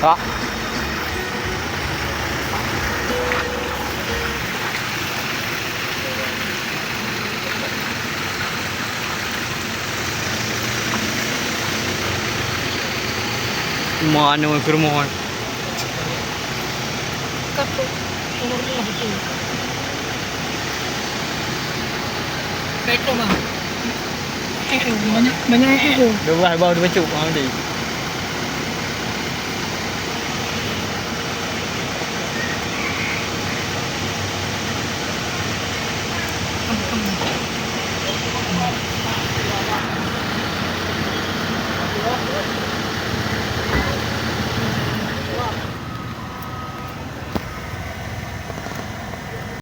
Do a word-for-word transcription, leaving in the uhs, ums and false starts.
Tak. Mana ke rumah? Kapok. Nomor lima betul. Baik, Bang. Eh, eh, banyak, banyak eh, eh. Dua belas bau dua cup, Bang Adi.